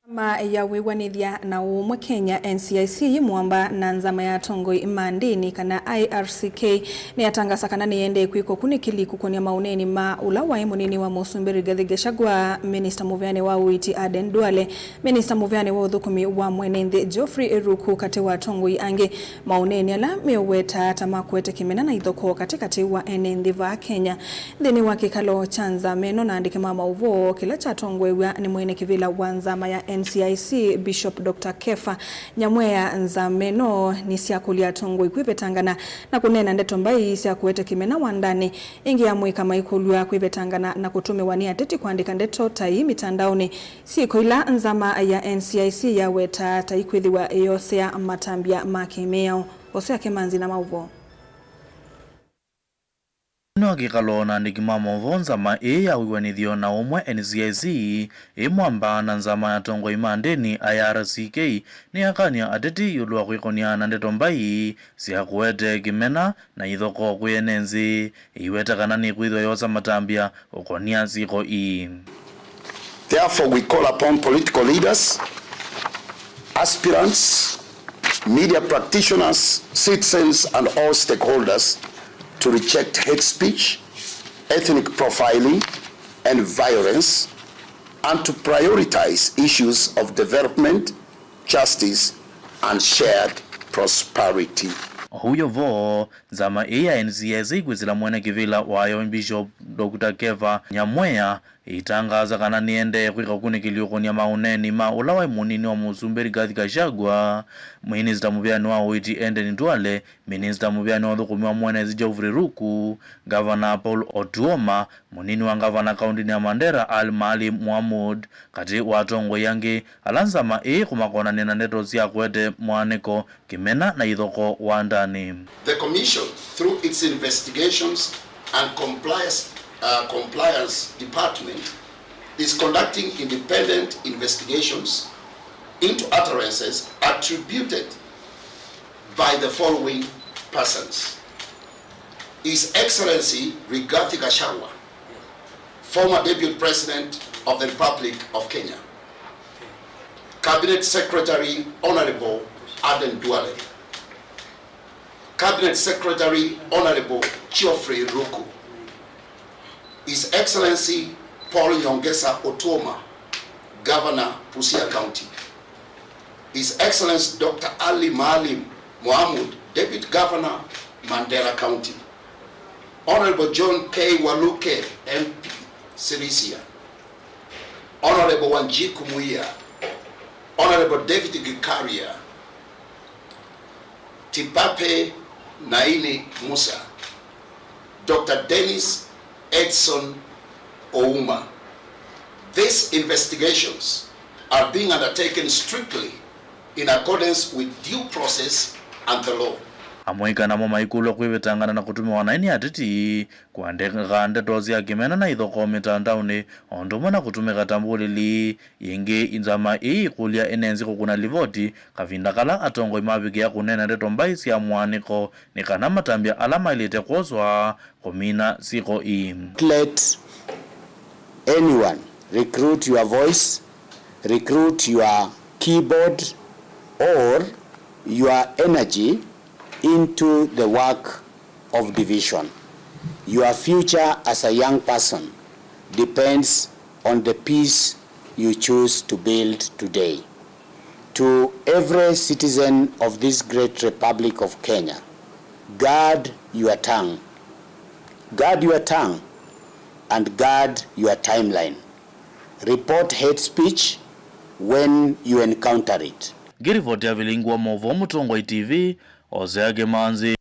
Nzama ya wĩw'anĩthya na ũũmwe Kenya, N C I C, yĩ mũamba na nzama ya atongoi ma ndĩni, kana I R C K, nĩyatangasa kana nĩyendee kwĩka ũkunĩkĩli kũkonya maũneeni ma ũla waĩ mũnini wa mũsumbĩ Rigathi Gachagua, minista mũveanĩ wa ũiiti Aden Duale, minista mũveanĩ wa ũthũkũmi wa mwene nthĩ Geoffrey Ruku, katĩ wa atongoi angĩ, maũneeni ala meũwetaa ta ma kũete kĩmena na ithokoo katĩkatĩ wa ene nthĩ vaa Kenya. Nthĩnĩ wa kĩkalo kya nzama ĩno na andĩki ma maũvoo, kĩla kyatongoew'a nĩ mwene kĩvĩla wa nzama ya N C I C, Bishop Doctor Kefa Nyamweya, nzama ĩno nĩsyakũlya atongoi kwĩvetangana na kũneena ndeto mbai sya kũete kĩmena wandanĩ. Ĩngĩ ya mũika maikũlw'a kwĩvetangana na kũtũmĩwa nĩ ateti kũandĩka ndeto ta ii mitandaonĩ, syĩko ila nzama ya N C I C yawetaa ta ikwĩthĩwa ĩyosea matambya ma kĩmĩao. Hosea Kĩmanzi na maũvoo. Nthĩnĩ wa kĩkalo na andĩki ma maũvoo, nzama ĩĩ ya wĩw'anĩthyo na ũmwe, N C I C, ĩ mwamba na nzama ya atongoi ma ndĩni, I R C K, nĩyakany'a ateti ĩũlũ wa kwĩkony'a na ndeto mbai sya kũete kĩmena na ithokoo kwĩ ene nthĩ, ĩiweta kana nĩkwĩthĩwa yosa matambya ũkonia syĩko ii. Therefore, we call upon political leaders, aspirants, media practitioners, citizens, and all stakeholders to reject hate speech, ethnic profiling, and violence, and to prioritize issues of development, justice, and shared prosperity. Ũu wĩ vo, nzama ĩĩ ya N C I C kwĩsĩla mwene kĩvĩla wayo Bishop Doctor Kefa Nyamweya ĩitangaasa kana nĩendee kwĩka ũkunĩkĩli ũkonia maũneeni ma ũla waĩ mũnini wa mũsumbĩ Rigathi Gachagua, minista mũveanĩ wa ũiiti Aden Duale, minista mũveanĩ wa ũthũkũmi wa mwene nthĩ Geoffrey Ruku, ngavana Paul Otuoma, mũnini wa ngavana kaũntĩnĩ ya Mandera Ali Maalim Mohamud, katĩ wa atongoi angĩ ala nzama ĩĩ kũmakonanĩa na ndeto sya kũete mwaanĩko, kĩmena na ithokoo wandanĩ. The Commission, through its investigations and compliance uh, Compliance Department is conducting independent investigations into utterances attributed by the following persons: His Excellency Rigathi Gachagua, former Deputy President of the Republic of Kenya, Cabinet Secretary Honorable Aden Duale, Cabinet Secretary Honorable Geoffrey Ruku, His Excellency Paul Nyongesa Otuoma, Governor, Busia County, His Excellency Doctor Ali Maalim Mohamud, Deputy Governor, Mandera County, Honorable John K Waluke, M P, Sirisia, Honorable Wanjiku Muia, Honorable David Gikaria, Tipape Naini Musa, Doctor Dennis Edson Ouma. These investigations are being undertaken strictly in accordance with due process and the law. Amũika namo maikũlw'a kwĩvetangana na kũtũmĩwa naĩ nĩ ateti, kũandĩka ndeto sya kĩmena na ithokoo mĩtandaonĩ, o ũndũ ũmwe na kũtũmĩka ta mbũlĩli. Ĩngĩ, nzama ii ĩkũlya ĩnenzi kũkũna livoti kavinda kala atongoi mavikĩa kũneena ndeto mbaĩ sya mũaanĩko nĩ kana matambya ala maĩlĩte kwoswa kũmina syĩko ii. Let anyone recruit your voice, recruit your keyboard or your energy into the work of division. Your future as a young person depends on the peace you choose to build today. To every citizen of this great Republic of Kenya, guard your tongue. Guard your tongue and guard your timeline. Report hate speech when you encounter it. Ngĩrivoti ya vilingi wa maũvoo Mũtongoi T V, Hosea Kĩmanzi.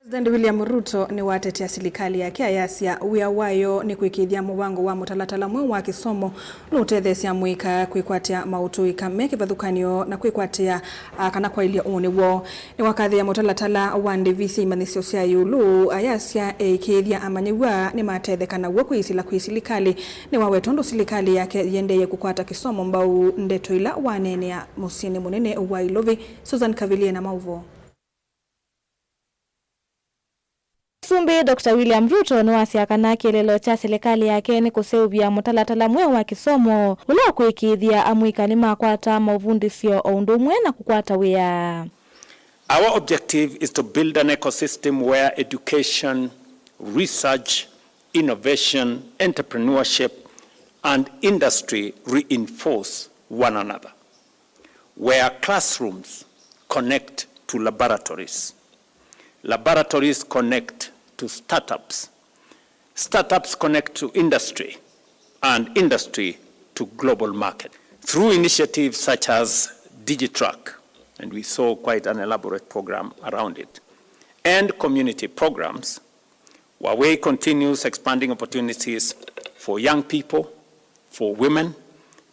President William Ruto nĩwatetea silikalĩ yake ayasya wĩa wayo nĩ kwĩkĩĩthya mũvango wa mũtalatala mweũ wa kĩsomo nũũtetheesya amũika kwĩkwatya maũtũĩka me kĩvathũkany'o na kwĩkwatĩa, a, kana kwaĩlya ũnĩ woo. Nĩwakathĩĩa mũtalatala wa ndĩvi sya imanyĩsyo sya ĩũlũ ayasya eĩkĩĩthya amanyĩw'a nĩmatetheka naw'o kwĩsĩla kwĩ silikalĩ. Nĩwaweta ũndũ silikalĩ yake yĩendeeye kũkwata kĩsomo mbau ndeto ila waneenea mũsyĩnĩ mũnene wa Ilovi. Susan Kavilie na maũvoo. Mũsumbĩ Doctor William Ruto nĩwasya kana kĩeleelo kya silikalĩ yake nĩ kũseũvya mũtalatala mweũ wa kĩsomo ũla ũkwĩkĩĩthya amũika nĩmakwata maũvundĩsyo o ũndũ ũmwe na kũkwata wĩa. Our objective is to build an ecosystem where education, research, innovation, entrepreneurship, and industry reinforce one another, where classrooms connect to laboratories, laboratories connect to startups, startups connect to industry, and industry to global market. Through initiatives such as DigiTruck, and we saw quite an elaborate program around it, and community programs, Huawei continues expanding opportunities for young people, for women,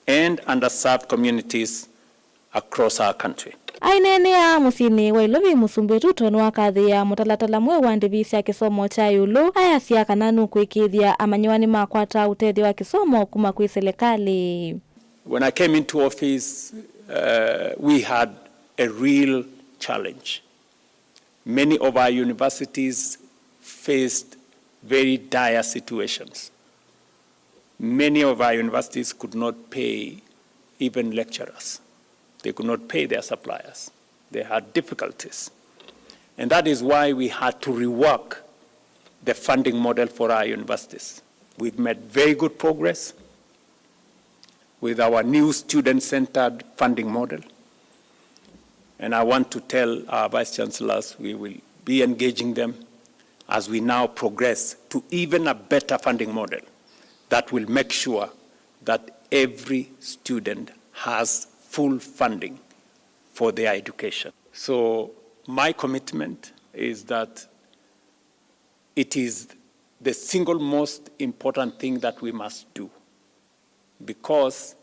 and underserved communities across our country. Aineenea mũsyĩnĩ wa Ilovi, Mũsumbĩ Ruto nĩwakathĩĩa mũtalatala mweũ wa ndĩvi sya kĩsomo kya ĩũlũ, ayasya kana nũkwĩkĩĩthya amanyĩw'a nĩmakwata ũtethyo wa kĩsomo kuma kwĩ silikalĩ. When I came into office, uh, we had a real challenge. Many of our universities faced very dire situations. Many of our universities could not pay even lecturers. They could not pay their suppliers. They had difficulties. And that is why we had to rework the funding model for our universities. We've made very good progress with our new student-centered funding model. And I want to tell our vice chancellors we will be engaging them as we now progress to even a better funding model that will make sure that every student has full funding for their education. So my commitment is that it is the single most important thing that we must do, because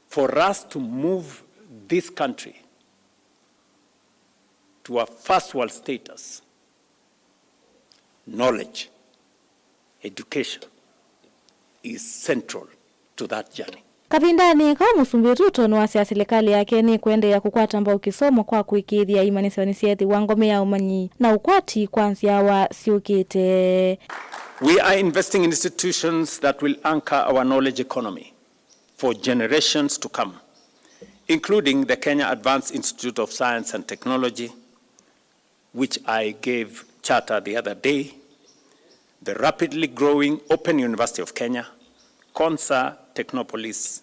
For us to move this country to a first world status, knowledge, education is central to that journey. Kavindanĩ kau, Mũsumbĩ Ruto nĩwasya silikalĩ yake nĩkũendeea kũkwata mbau kĩsomo kwa kũĩkĩĩthya imanyĩsyo nĩsyeethĩwa ngome ya ũmanyi na ũkwati kwa nzyawa syũkĩte. We are investing in institutions that will anchor our knowledge economy for generations to come, including the Kenya Advanced Institute of Science and Technology, which I gave charter the other day, the rapidly growing Open University of Kenya, Konza Technopolis,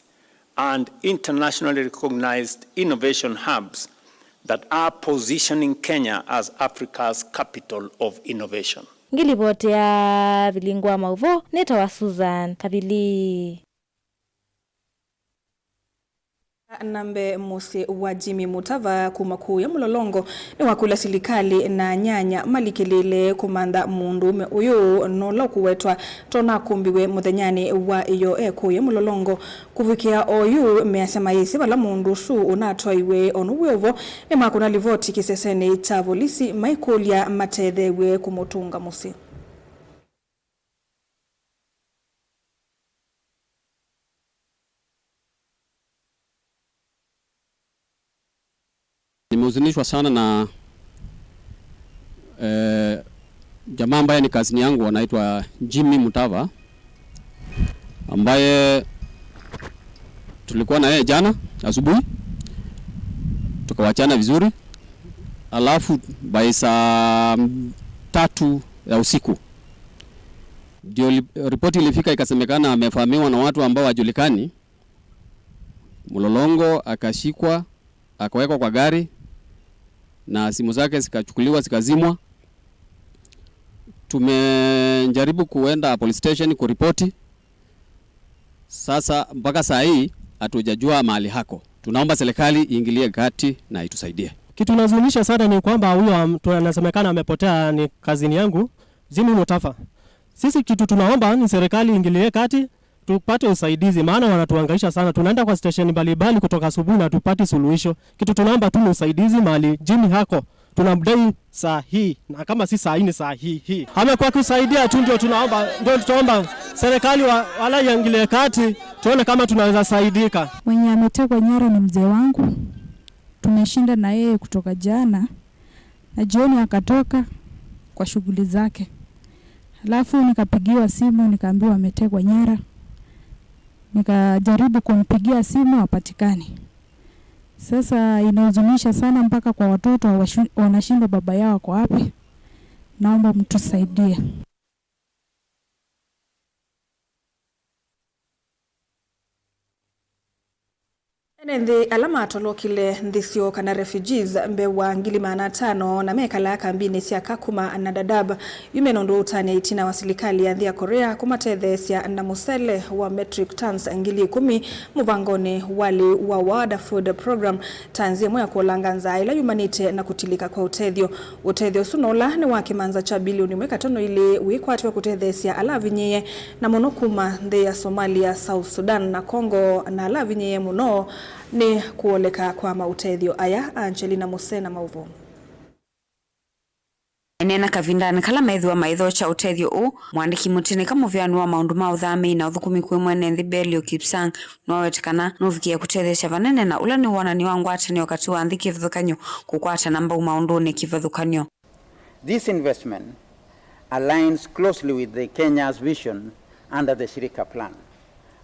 and internationally recognized innovation hubs that are positioning Kenya as Africa's capital of innovation. Ngilivoti ya Vilingu wa Mauvoo, nĩtawa Susan Kavili. Na mbee, mũsyĩ wa Jimmy Mutava kuma kũya Mũlolongo nĩwakũlya silikalĩ na anyanya malikĩlĩle kũmantha mũndũũme ũyũ na ũla ũkũwetwa tona akũmbiwe mũthenyanĩ wa ĩyoo e kũya Mũlolongo. Kũvikĩa oyu, measya mayĩsĩ vala mũndũ ũsu ũnatwaiwe. Onũu wĩ o vo, nĩmakũna livoti kĩsesenĩ kya volisi maikũlya matetheew'e kũmũtũnga mũsyĩ. Nimehuzunishwa sana na, eh, jamaa ambaye ni kazini yangu, anaitwa Jimmy Mutava, ambaye tulikuwa na yeye jana asubuhi, tukawachana vizuri, alafu by saa tatu ya usiku ndio li-, ripoti ilifika, ikasemekana amevamiwa na watu ambao hawajulikani. Mlolongo akashikwa, akawekwa kwa gari na simu zake zikachukuliwa, zikazimwa. Tumejaribu kuenda police station kuripoti. Sasa mpaka saa hii hatujajua mahali hako. Tunaomba serikali iingilie kati na itusaidie. Kitu inahuzunisha sana ni kwamba huyo am-, tu-, anasemekana amepotea ni kazini yangu, Jimmy Mutafa. Sisi kitu tunaomba ni serikali iingilie kati, tupate usaidizi, maana wanatuhangaisha sana. Tunaenda kwa station mbalimbali kutoka asubuhi na tupati suluhisho. Kitu tunaomba tu ni usaidizi mahali Jimmy hako. Tunamdai saa hii, na kama si saa hii ni saa hii hii. Amekuwa akisaidia tu, ndio tunaomba, ndio tutaomba serikali wa, wala iingilie kati, tuone kama tunaweza saidika. Mwenye ametekwa nyara ni mzee wangu. Tumeshinda na yeye kutoka jana, na jioni akatoka kwa shughuli zake. Halafu nikapigiwa simu, nikaambiwa ametekwa nyara. Nikajaribu kumpigia simu, hapatikani. Sasa inahuzunisha sana mpaka kwa watoto, hawashu-, wanashindwa baba yao ako wapi. Naomba mtusaidie. Ene nthĩ ala matolokile nthĩ syoo kana refugees mbee wa ngili maana atano na mekalaa kambinĩ sya Kakuma na Dadaab, yu mena ũndũ ũũtany'a ĩtina wa silikalĩ ya nthĩ ya Korea kũmatetheesya na mũsele wa metric tons ngili ikũmi mũvangonĩ wa lĩu wa World Food Program ta nzĩa ĩmwe ya kũolanga nzaa ĩla yumanĩte na kũtilĩka kwa ũtethyo. Ũtethyo ũsu no ũla nĩ wa kĩmanza kya bilioni ĩmwe katono ilĩ wĩkwatĩwe kũtetheesya ala avinyĩĩe, na mũno kuma nthĩ ya Somalia, South Sudan, na Congo, na ala avinyĩĩe mũno nĩ kũoleka kwa maũtethyo aya. Angelina Muse na maũvoo. Aineena kavindanĩ kala methĩwa maithokya ũtethyo ũũ, mũandĩki mũtĩnĩka mũvĩanĩ wa maũndũ ma ũthamĩi na ũthũkũmi kwĩ mwene nthĩ Belio Kipsang nĩwawete kana nũvikĩe kũtetheesya vanene na ũla nĩ wonany'o wa ngwatanĩo katĩ wa nthĩ kĩvathũkany'o kũkwatana mbau maũndũnĩ kĩvathũkany'o. This investment aligns closely with the Kenya's vision under the Shirika Plan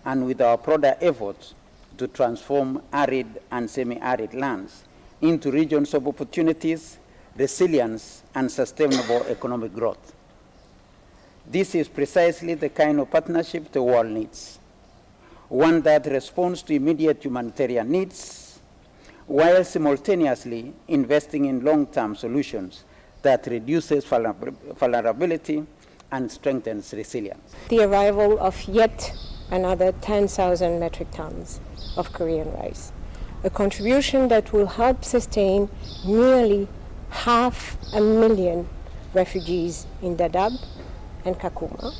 and with our broader efforts to transform arid and semi-arid lands into regions of opportunities, resilience, and sustainable economic growth. This is precisely the kind of partnership the world needs, one that responds to immediate humanitarian needs while simultaneously investing in long-term solutions that reduces vulner-, vulnerability and strengthens resilience. The arrival of yet another ten thousand metric tons of Korean rice, a contribution that will help sustain nearly half a million refugees in Dadaab and Kakuma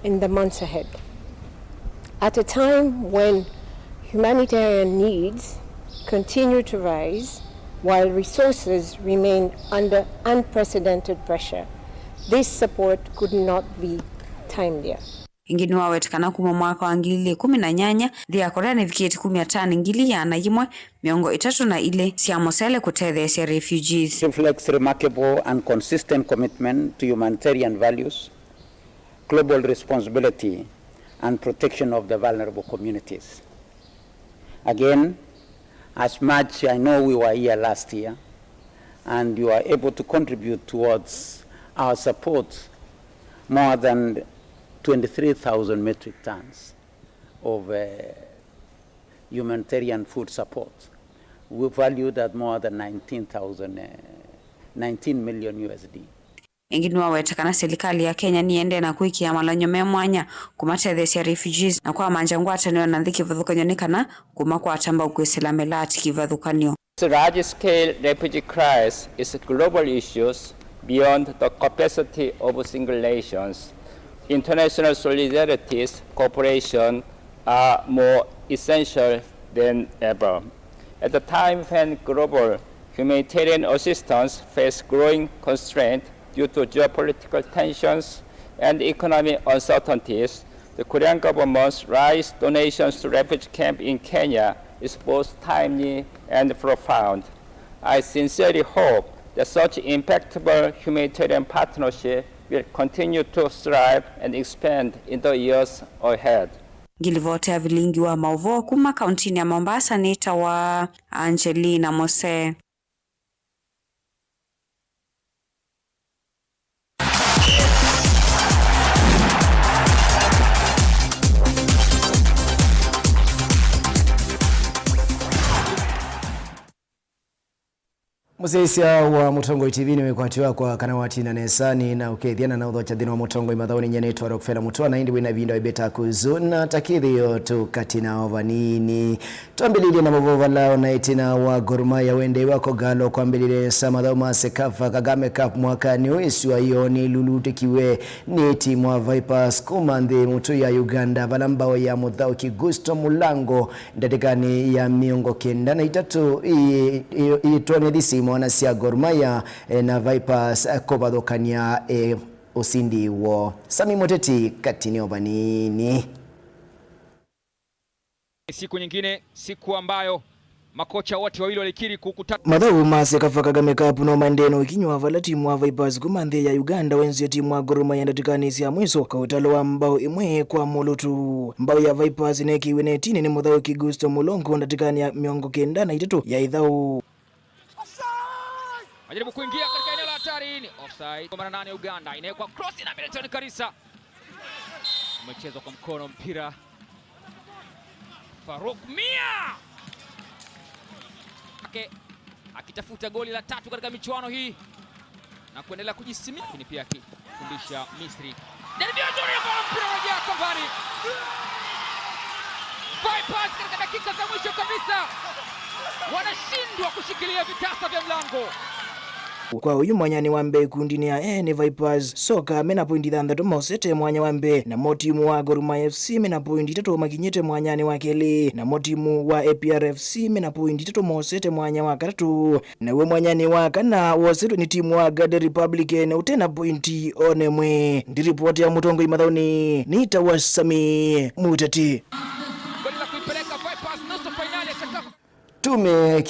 in the months ahead, at a time when Humanitarian needs continue to rise while resources remain under unprecedented pressure. This support could not be timelier. Ĩngĩ nĩwaweta kana kuma mwaka wa ngili ili ikũmi na nyanya, nthĩ ya Korea nĩvikĩte kumya tani ngili ĩana yĩmwe mĩongo ĩtatũ na ilĩ sya mũsele kũtetheesya refugees. Reflects remarkable and consistent commitment to humanitarian values, global responsibility, and protection of the vulnerable communities. Again, as much, I know we were here last year, and you are able to contribute towards our support more than twenty-three thousand metric tons of, uh, humanitarian food support. We valued at more than nineteen thousand, uh, nineteen million U S D. Ĩngĩ nĩwaweta kana silikalĩ ya Kenya nĩyĩendee na kwĩkĩa malany'o me mwanya kũmatetheesya refugees na kwamangya ngwatanĩo na nthĩ kĩvathũkany'o nĩ kana kũmakwata mbau kwĩsĩla mĩlaati kĩvathũkany'o. This large-scale refugee crisis is a global issue beyond the capacity of single nations. International solidarities cooperation are more essential than ever. At a time when global humanitarian assistance faces growing constraint due to geopolitical tensions and economic uncertainties, the Korean government's rise donations to refugee camp in Kenya is both timely and profound. I sincerely hope that such impactful humanitarian partnership will continue to thrive and expand in the years ahead. Ngilivoti ya vilingi wa maũvoo kuma kauntinĩ ya Mombasa nĩtawa Angelina Mose. Mũsyaĩĩsya wa Mũtongoi T V nĩ wĩkwatyo wakwa kana watina nesa nĩ na ũkethya na na ũthokya nthĩnĩ wa Mũtongoi mathaũnĩ. Nyie nĩtwa Rockefeller Mũtwa na ĩndĩ wĩna ĩvinda wĩmbĩta kuzu na takĩthĩo tũkatina o vanini. Twambĩlĩlye na mavovala ona ĩtina wa Gor Mahia wendei wa kũgalwa kwambĩlĩlye nesa mathaũ ma Sekafa Kagame Cup mwakanĩ ũyũ, ĩsua yoo nĩlulutĩkiwe nĩ timu wa Vipers kuma nthĩ mũtũ ya Uganda, vala mbao ya mũthaũki Gusto Mulango ndatĩkanĩ ya mĩongo kenda na itatũ ĩĩ-, ĩĩ-, ĩĩtwonethya syĩmwana sya Gor Mahia, eh, na Vipers, eh, kũvathũkany'a, eh, ũsindi woo. Sami Mũteti katinĩ o vanini. Siku nyingine, siku ambayo makocha wote wawili walikiri kukutana. Mathaũ ma Sekafa Kagame Cup no maendee na ũkinywa vala timu wa Vipers kuma nthĩ ya Uganda wenzie timu wa Gor Mahia ndatĩkanĩ sya mwiso kwa ũtalo wa mbao ĩmwe kwa mũlũtu. Mbao ya Vipers nekiwe netinĩ nĩ mũthaũki Gusto Mulongo ndatĩkanĩ ya mĩongo kenda na itatũ ya ĩthaũ. Anajaribu kuingia katika eneo la hatari, ni offside. Kwa mara nane Uganda, inawekwa cross na Milton Karisa. Umechezwa kwa mkono mpira. Faruk Mia! Ake, akitafuta goli la tatu katika michuano hii na kuendelea kujisimia, lakini pia akifundisha Misri. Jaribio nzuri ambalo mpira unajaa kambani. Vipers katika dakika za mwisho kabisa wanashindwa kushikilia vitasa vya mlango. Kwa ũyu mwanyanĩ wa mbee ĩkundinĩ ya A nĩ Vipers Soka mena pointi thanthatũ mosete mwanya wa mbee, namo timu wa Gor Mahia F C mena pointi itatũ makinyĩte mwanyanĩ wa kelĩ, namo timu wa A P R F C mena pointi itatũ mosete mwanya wa katatũ. Naw'o mwanyanĩ wa kana wosetwe nĩ timu wa Gade Republican ũte na pointi o na ĩmwe. Ndi ripoti ya Mũtongoi mathaũnĩ, nĩtawa Sami Mũteti. Goli la kuipeleka Vipers nusu fainali ya Sekafa. Tume